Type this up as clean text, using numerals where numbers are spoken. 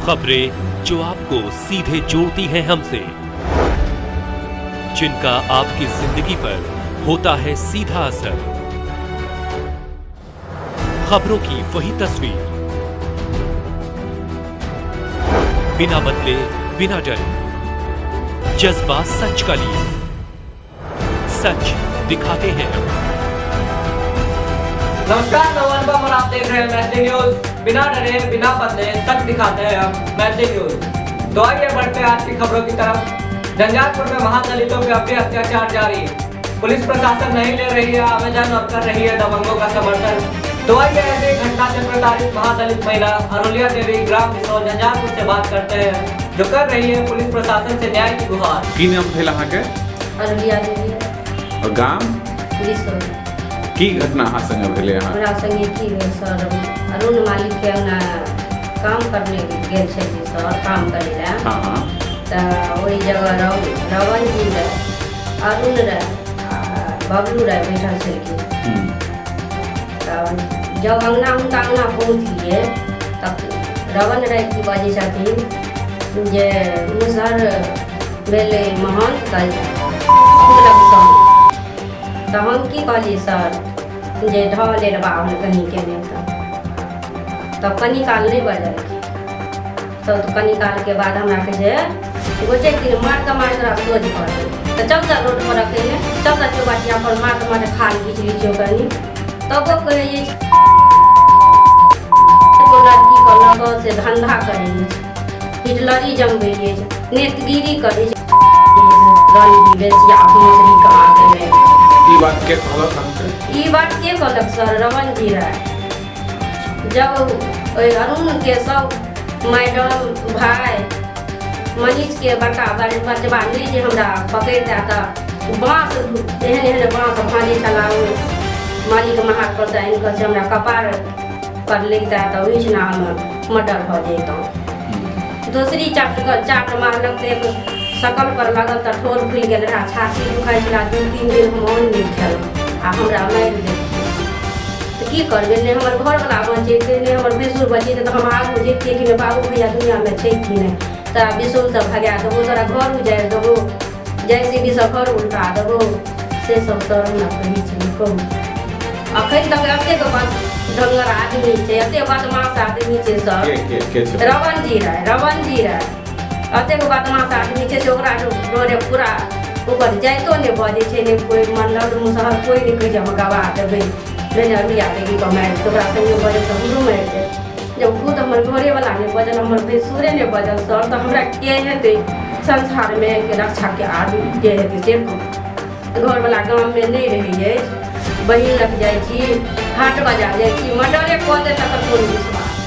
खबरें जो आपको सीधे जोड़ती हैं हमसे, जिनका आपकी जिंदगी पर होता है सीधा असर। खबरों की वही तस्वीर, बिना बदले बिना डरे, जज्बा सच का लिए सच दिखाते हैं हम। नमस्कार, मैं अनुपम और आप देख रहे हैं मैथिली न्यूज। बिना डरे बिना बदले सच दिखाते हैं हम मैथिली न्यूज। तो आइए बढ़ते हैं आज की खबरों की तरफ। झंझारपुर में महादलितों पे अब भी अत्याचार जारी, पुलिस प्रशासन नहीं ले रही है आवेदन और कर रही है दबंगों का समर्थन। तो आइए ऐसी घटना से प्रताड़ित महादलित महिला अरुलिया देवी ग्राम बिसौल झंझारपुर से बात करते हैं, जो कर रही है पुलिस प्रशासन से न्याय की गुहार। की नाम भेल अहाँके? अररिया देवी। और गाम? बिसौल। की घटना अहाँ संगे भेलै अहाँ? हमरा संगे की भेल सर, अरुण मालिकके अंगना काम करने गेल छलियै सर, काम करै लए। हाँ हाँ तऽ ओहि जगह रवन जी रहै, अरुण रहै आ बबलू रहै, बैठल छलखिन। तऽ जब अंगना हुनका अंगना पहुँचलियै तब रवन राय की बजै छथिन जे मुसहर भेलै महन्त तऽ सर। तऽ हम की कहलियै सर जे ढह लेल बाभन कहीं केने। तब कनी काल नहि बजलखिन। तब कनी कालके बाद हमरा कहै छै गोटे दिन मारते मारते तोरा सोझ कऽ देब, तऽ चल तऽ रोड पर अकेले चल तऽ चौबटिया पर मारते मारते खाल घीच लै छियौ कनी। तबो कहै एगो लड़कीके लऽ कऽ से धन्धा करै अछि, हिटलरी जमबै अछि, नेतगिरी करै छै, रणजी बेसिया मौसरी कमा के। ई बात के कहलक अहाँके? ई बात के कहलक सर? रमन जी राय। जब ओहि अरुणके सब मैडम भाय मनीषके बड़का बचबा नहि जे हमरा पकड़ि दए तऽ बाँस एहन एहन बाँस भाँजै छला ओ मालिक महाक पर से आनि कऽ से हमरा कपार पर लगितै तऽ ओहिठिना हम मर्डर भऽ जैतहुँ। दोसरी चाट चाट मारलक तऽ एक शकल पर लागल तऽ ठोर फुलि गेल रहए, छाती दुखाइ छला, 2-3 दिन हम अन्न नहि खेलहुँ आ हमरा मारि देलकै। तऽ की करबै, नहि हमर घरवला बचेतै नहि हमर भैंसुर बचेतै, तऽ हम आगू जैतियै कि नहि? बाबू भैया दुनिआँमे छै कि नहि? तोरा बिसौलसँ भगा देबौ, तोरा घर उजाड़ि देबौ, जैसीबीसँ घर उल्टा देबौ, से सब सर हमरा कहै छलै। कहू, अखन तक एतेक ढङ्गर आदमी छै, एतेक बदमाश आदमी छै सर। के के के छै? रवन जी राय, रवन जी राय एतेक बदमाश आदमी छै से ओकरा डरे पूरा ओकर जाइतो नहि बजै छै, नहि कोइ मंडल मुसहर कोइ नहि कहै छै हम गवाह देबै, नहि अरुलिया देवीके मारि देतै, ओकरा संगे बजल तऽ हमरो मारि देत। जब खुद हमर घरेवला नहि बजल, हमर भैंसुरे नहि बजल सर, तऽ हमरा के हेतै संसारमे के रक्षाके आदमी के हेतै से कहू। घरवला गाममे नहि रहै अछि, बहिन लग जाइ छी, हाट बाजार जाइ छी, मर्डरे कऽ देत तकर कोन विश्वास।